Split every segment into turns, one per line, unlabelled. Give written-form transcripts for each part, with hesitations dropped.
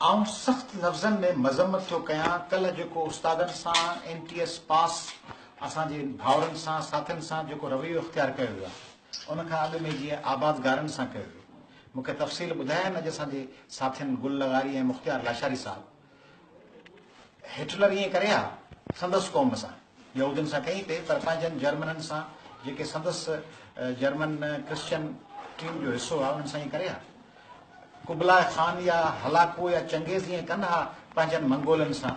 آئون سخت لفظن ۾ مذمت ٿو ڪيان ڪلهه جيڪو استادن سان اين ٽي ايس پاس اسان جي ڀائرن سان ساٿين سان جيڪو رويو اختيار ڪيو ويو آهي ان کان اڳ ۾ جيئن آبادگارن سان ڪيو ويو مون کي تفصيل ٻڌايا آهن اڄ اسان جي ساٿين گل لغاري ۽ مختيار لاشاري صاحب هٽلر ائين ڪري ها سندس قوم سان يهودين سان ڪيائين پئي پر پنهنجن جرمنن سان جيڪي سندس جرمن ڪرسچن ٽيم جو حصو هئا انهن سان ائين ڪري ها. قبلاء خان يا هلاڪو يا چنگيز ائين ڪن ها پنهنجن منگولن سان؟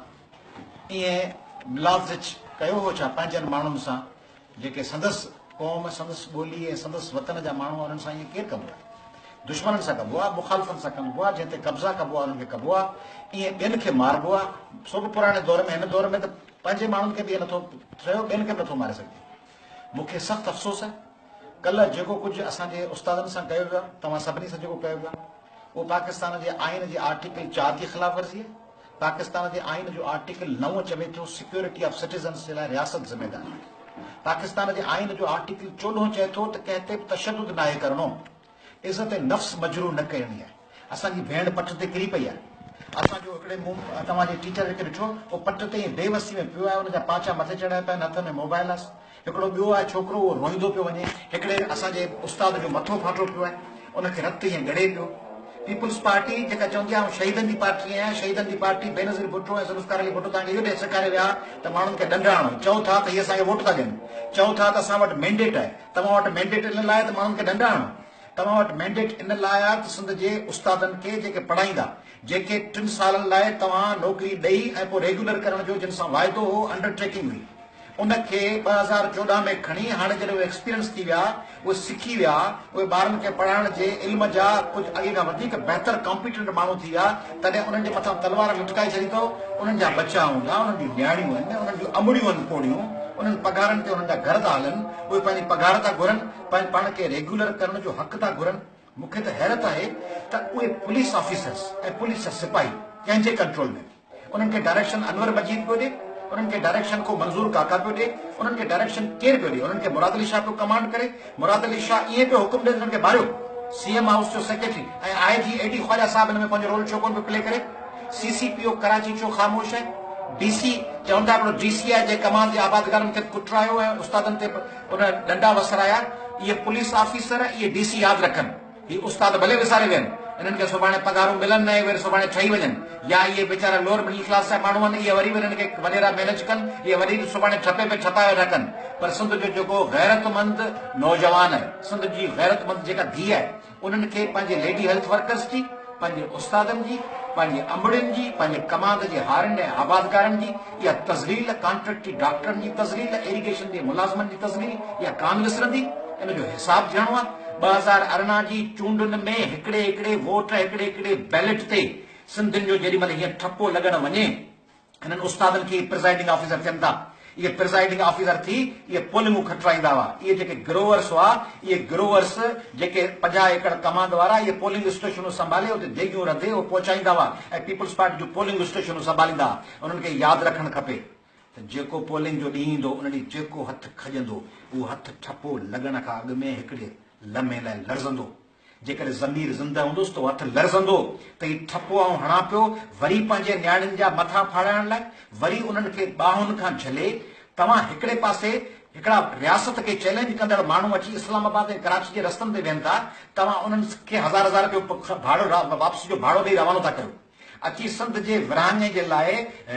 ائين ملادزچ ڪيو هو ڇا پنهنجن ماڻهن سان جيڪي سندس قوم، سندس ٻولي ۽ سندس وطن جا ماڻهو هئا انهن سان ائين ڪير ڪندو آهي؟ دشمنن سان ڪبو آهي، مخالفن سان ڪبو آهي، جنهن تي قبضا ڪبو آهي انهن کي ڪبو آهي، ائين ٻين کي ماربو آهي، سو به پراڻي دور ۾ هن دور ۾ ته پنهنجي ماڻهن کي به ائين نٿو ٺهيو ٻين کي به نٿو ماري سگهجي. مون کي سخت افسوس آهي ڪلهه جيڪو ڪجهه اسان جي استادن سان ڪيو ويو آهي، توهان سڀني سان جيڪو ڪيو ويو آهي، اهو پاڪستان جي آئين جي آرٽيڪل چار جي خلاف ورزي آهي. پاڪستان جي آئين جو آرٽيڪل نو چوي ٿو سيڪيورٽي آف سٽيزنس جي لاء رياست ذميدار آهي. پاڪستان جي آئين جو آرٽيڪل 14 چئي ٿو ته ڪنهن تي به تشدد ناهي ڪرڻو. عزت نفس مجروح نه ڪرڻي آهي. اسان جي ڀيڻ پٽ تي ڪري پئي آهي. اسان جو هڪڙي مون توهان جي ٽيچر کي ڏٺو، اهو پٽ تي ائين بي وسي ۾ پيو آهي، ان جا پاچا مٿي چڙهيا پيا آهن، هٿ ۾ موبائل آهيس. هڪڙو ٻيو آهي ڇوڪرو، اهو روئيندو پيو وڃي. هڪڙي اسان جي استاد جو مٿو ڦاٽو پيو آهي، ان کي رت ائين ڳڙي پيو. پيپلز پارٽي جيڪا چوندي آهي آئون شهيدن جي پارٽي آهيان، شهيدن جي پارٽي بينظير ڀٽو ۽ ذوالفقار علي ڀٽو توهان کي اهو سيکاري ويا ته ماڻهن کي ڏنڊا هڻو. چئو ٿا ته هي اسان کي ووٽ ٿا ڏين. چئو ٿا ته اسان وٽ مينڊيٽ آهي. توهان وٽ مينڊيٽ ان لاء آهي ته ماڻهن کي ڏنڊا هڻو. توهان وٽ مينڊيٽ ان لاء آهي ته سنڌ جي استادن کي جيڪي پڙهائيندا، جيڪي ٽن سالن لاء توهان نوڪري ڏئي ۽ پوء ريگيولر ڪرڻ جو جن سان واعدو هو، انڊر ٽيڪنگ هئي، ان کي 2014 ۾ کڻي هاڻي جڏهن اهي ايڪسپيرينس ٿي ويا، اهي سکي ويا، اهي ٻارن کي پڙهائڻ جي علم جا ڪجهه اڳي کان وڌيڪ بهتر ڪامپيٽنٽ ماڻهو ٿي ويا، تڏهن انهن جي مٿان تلوار لٽڪائي ڇڏي اٿو، انهن جا ٻچا هوندا، انهن جون نياڻيون آهن، انهن جون امڙيون آهن پوڙهيون، انهن پگهارن تي انهن جا گهر ٿا هلن، اهي پنهنجي پگهار ٿا گهرن، پنهنجي پاڻ کي ريگيولر ڪرڻ جو حق ٿا گهرن، مون کي ته حيرت آهي ته اهي پوليس آفيسرس ۽ پوليس جا سپاهي ڪنهن جي ڪنٽرول ۾؟ انهن کي ڊائريڪشن انور مجيد پيو ڏي، انهن کي ڊائريڪشن ڪو منظور ڪاڪا پيو ڏي، انهن کي ڊائريڪشن ڪير پيو ڏي؟ انهن کي مراد علي شاهه پيو ڪمانڊ ڪري، مراد علي شاهه ائين پيو حڪم ڏي ته انهن کي ماريو، سي ايم هائوس جو سيڪريٽري ۽ I جي اي ڊي خواجه صاحب ان ۾ پنهنجو رول ڇو ڪونه پيو پلي ڪري؟ سي سي پي او ڪراچي ڇو خاموش آهي؟ ڊي سي چون ٿا هڪڙو ڊي سي آهي جنهن ڪمال جي آبادگارن کي به ڪٽرايو ۽ استادن تي به ان ڏنڊا وسرايا. اهي پوليس آفيسر اهي ڊي سي ياد رکن هي استاد ڀلي وساري ويهن انهن کي سڀاڻي پگهارون ملن نه اهي وري سڀاڻي ٺهي وڃن يا اهي ويچارا لوئر مڊل ڪلاس جا ماڻهو آهن اهي وري به انهن کي وڏيرا مينيج ڪن اهي وري به سڀاڻي ٺپي پي ٺپائي ويٺا ڪن پر سنڌ جو جيڪو غيرتمند نوجوان آهي سنڌ جي غيرتمند جيڪا ڌيء آهي انهن کي پنهنجي ليڊي هيلٿ ورڪرز جي، پنهنجي استادن جي، پنهنجي امڙين جي، پنهنجي ڪماند جي هارين ۽ آبادگارن جي اها تذليل، ڪانٽريڪٽي ڊاڪٽرن جي تذليل، ايريگيشن جي ملازمن جي تذليل اها ڪانه وسرندي، ان جو حساب ٿيڻو آهي. 2018 جي چونڊن ۾ هڪڙي هڪڙي ووٽ، هڪڙي هڪڙي بيلٽ تي سنڌين جو جيڏي مهل هيئن ٺپو لڳڻ وڃي، هنن استادن کي اهي پرزائيڊنگ آفيسر ٿين ٿا. اهي پرزائيڊنگ آفيسر ٿي اهي پولنگون کٽرائيندا هئا. اهي جيڪي گروورس هئا، اهي گروورس جيڪي 50 ايڪڙ ڪماند وارا اهي پولنگ اسٽيشنون سنڀالي اتي ديڳيون رڌي اهي پهچائيندا هئا ۽ پيپلز پارٽي جون پولنگ اسٽيشنون سنڀاليندا هئا. انهن کي ياد رکڻ کپي ته جيڪو پولنگ جو ڏينهن ايندو ان ڏينهن جيڪو هٿ کڄندو اهو هٿ ٺپو لڳڻ کان اڳ ۾ هڪڙي لمحي لاء لرزندو. جيڪڏهن ضمير زنده هوندس ته هٿ لرزندو ته هي ٺپو آئون هڻان پيو وري پنهنجي نياڻين جا مٿا ڦاڙائڻ لاء، وري انهن کي ٻانهن کان جهلي، توهان هڪڙي پاسي هڪڙا رياست کي چئلينج ڪندڙ ماڻهو اچي اسلام آباد ۽ ڪراچي جي رستن تي ويهن ٿا، توهان انهن کي هزار هزار رپيو ڀاڙو واپسي جو ڀاڙو ڏئي روانو ٿا ڪيو. اچي سنڌ جي ورهاڱي جي لاء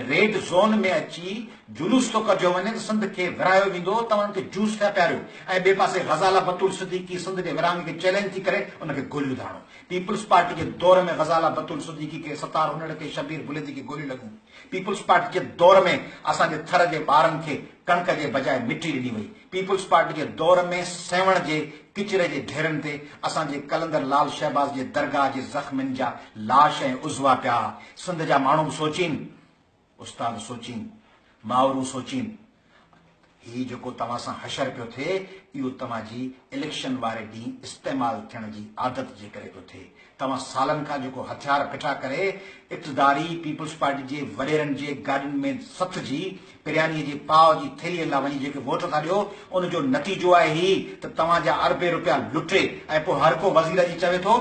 ريڊ زون ۾ اچي جلوس ٿو ڪڍيو وڃي ته سنڌ کي ورهايو ويندو توهان ان کي جوس ٿيا پياريو ۽ ٻئي پاسي غزاله بتول صديقي سنڌ جي ورهاڱي کي چئلينج ٿي ڪري ان کي گوليون ٿا هڻو پيپلز پارٽي جي دور ۾ غزاله بتول صديقي کي ستار انڙ کي شبير بليدي کي گوليون لڳيون پيپلز پارٽي جي دور ۾ اسان جي ٿر جي ٻارن کي ڪڻڪ جي بجاء مٽي ڏني وئي پيپلز پارٽي جي دور ۾ سيوهڻ جي ڪچري جي ڍيرن تي اسان جي قلندر لال شهباز جي درگاهه جي زخمين جا لاش ۽ عضوا پيا ها. سنڌ جا ماڻهو به سوچين، استاد سوچين، مائرون سوچين، هي جيڪو توهان سان حشر پيو ٿئي، اهو توهان جي اليڪشن واري ڏينهن استعمال ٿيڻ جي عادت جي ڪري پيو ٿئي. توهان سالن کان جيڪو هٿيار ڦٽا ڪري اقتداري پيپلز پارٽي جي وڏيرن جي گاڏين ۾ سٿجي پريانيء جي پاء جي ٿيلهيء لاء وڃي جيڪي ووٽ ٿا ڏيو ان جو نتيجو آهي هي ته توهان جا اربين روپيا لٽي ۽ پوء هر ڪو وزير اچي چوي ٿو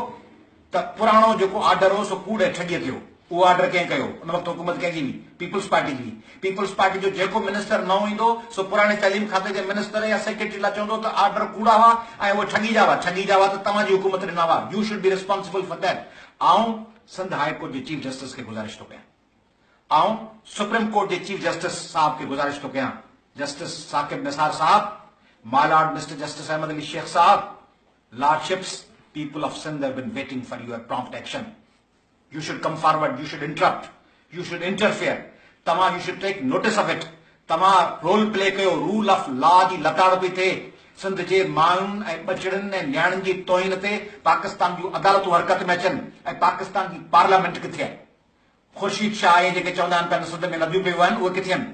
ته پراڻو جيڪو آرڊر هو سو ڪوڙ ۽ ٺڳيء تي هو. اهو آرڊر ڪنهن ڪيو؟ ان وقت حڪومت ڪنهن جي هئي؟ پيپلز پارٽي جي هئي. پيپلز پارٽي جو جيڪو منسٽر نئون ايندو سو پراڻي تعليم کاتي جي منسٽر يا سيڪريٽري لاء چوندو ته آرڊر ڪوڙا هئا ۽ اهي ٺڳي جا هئا. ٺڳي جا هئا ته توهان جي حڪومت ڏنا هئا. You should be responsible for that. آئون سنڌ هاء ڪورٽ جي چيف جسٽس کي گذارش ٿو ڪيان. آئون سپريم ڪورٽ جي چيف جسٽس صاحب کي گذارش ٿو ڪيان. جسٽس ثاقب نثار صاحب، my lord mister justice Ahmed Ali Shaikh صاحب، lordships, people of Sindh have been waiting for your prompt action. You should come forward, you should interrupt, you should interfere, توهان you should take notice of it, توهان role play ڪيو، role of law جي لتاڙ پئي ٿئي، سنڌ جي مائن ۽ ٻچڙن ۽ نياڻين جي توهين تي پاڪستان جون عدالتون حرڪت ۾ اچن ۽ پاڪستان جي پارليامينٽ ڪٿي آهي؟ خورشيد شاهه اهي جيڪي چوندا آهن ته سنڌ ۾ نديون پيون وهن اهي ڪٿي آهن؟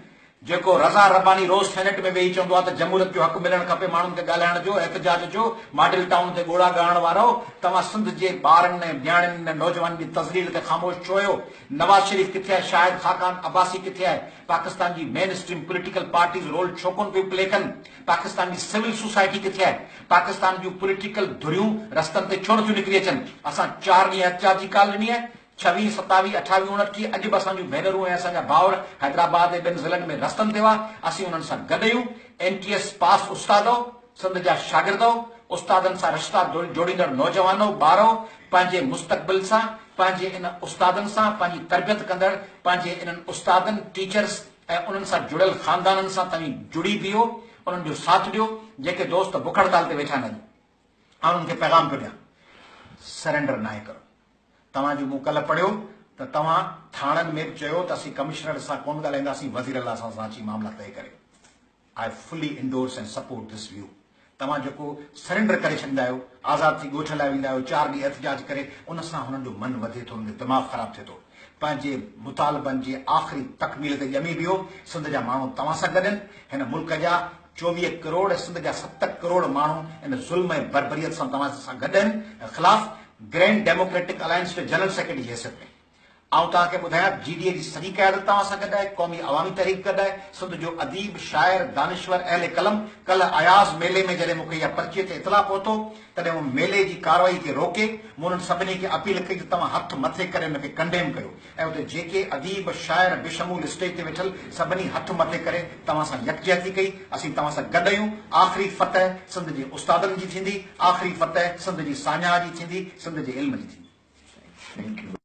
جيڪو رضا رباني روز سينيٽ ۾ ويهي چوندو آهي ته جمهوريت جو حق ملڻ کپي ماڻهن کي ڳالهائڻ جو، احتجاج جو، ماڊل ٽائون تي ڳوڙها ڳاڙڻ وارؤ، توهان سنڌ جي ٻارن ۽ نياڻين ۽ نوجوانن جي تذليل تي خاموش ڇو آهيو؟ نواز شريف ڪٿي آهي؟ شاهد خاقان عباسي ڪٿي آهي؟ پاڪستان جي main stream political parties role ڇو ڪونه پيون پلي ڪن؟ پاڪستان جي سول سوسائٽي ڪٿي آهي؟ پاڪستان جون پوليٽيڪل ڌريون رستن تي ڇو نٿيون نڪري اچن؟ اسان چار ڏينهن احتجاج جي ڪال ڏني آهي، ڇويهه، ستاويهه، اٺاويهه، اڻٽيهه اڄ به اسان جون ڀينرون ۽ اسان جا ڀائر حيدرآباد ۽ ٻين ضلعن ۾ رستن تي هئا، اسين انهن سان گڏ آهيون. اين ٽي ايس پاس استادؤ، سنڌ جا شاگردؤ، استادن سان رشتا جوڙيندڙ نوجوانؤ، ٻارؤ، پنهنجي مستقبل سان، پنهنجي ان استادن سان، پنهنجي تربيت ڪندڙ پنهنجي انهن استادن، ٽيچرس، ۽ انهن سان جڙيل خاندانن سان توهين جڙي بيهو، انهن جو ساٿ ڏيو، جيڪي دوست بک هڙتال تي ويٺا آهن اڄ آئون انهن کي پيغام پيو ڏيان، سرينڊر ناهي ڪرڻو. توهان جو مون ڪلهه پڙهيو ته توهان ٿاڻن ۾ به چيو ته اسين ڪمشنر سان ڪونه ڳالهائينداسين وزير اعليٰ سان اسان اچي معاملا طئي ڪري I fully endorse ۽ support this view توهان جيڪو سرينڊر ڪري ڇڏيندا آهيو آزاد ٿي ڳوٺ هليا ويندا آهيو چار ڏينهن احتجاج ڪري ان سان هنن جو من وڌي ٿو هنن جو دماغ خراب ٿئي ٿو پنهنجي مطالبن جي آخري تڪميل تي ڄمي بيهو سنڌ جا ماڻهو توهان سان گڏ آهن هن ملڪ جا 24 ڪروڙ ۽ سنڌ جا 7 ڪروڙ ماڻهو ان ظلم ۽ بربريت سان توهان سان گڏ آهن ۽ خلاف گرينڊ ڊيموڪريٽڪ الائنس جي جنرل سيڪريٽري جي حيثيت ۾ آئون توهان کي ٻڌايان جي ڊي اي جي سڄي قيادت توهان سان گڏ آهي، قومي عوامي تحريڪ گڏ آهي، سنڌ جو اديب، شاعر، دانشور، اهل قلم ڪلهه اياز ميلي ۾ جڏهن مون کي اها پرچي تي اطلاع پهتو تڏهن مون ميلي جي ڪارروائي کي روڪي مون انهن سڀني کي اپيل ڪئي ته توهان هٿ مٿي ڪري ان کي ڪنڊيم ڪيو ۽ اتي جيڪي اديب، شاعر بشمول اسٽيج تي ويٺل سڀني هٿ مٿي ڪري توهان سان يڪجهتي ڪئي، اسين توهان سان گڏ آهيون، آخري فتح سنڌ جي استادن جي ٿيندي، آخري فتح سنڌ جي ساڃاهه جي ٿيندي، سنڌ جي علم جي ٿيندي.
Thank you.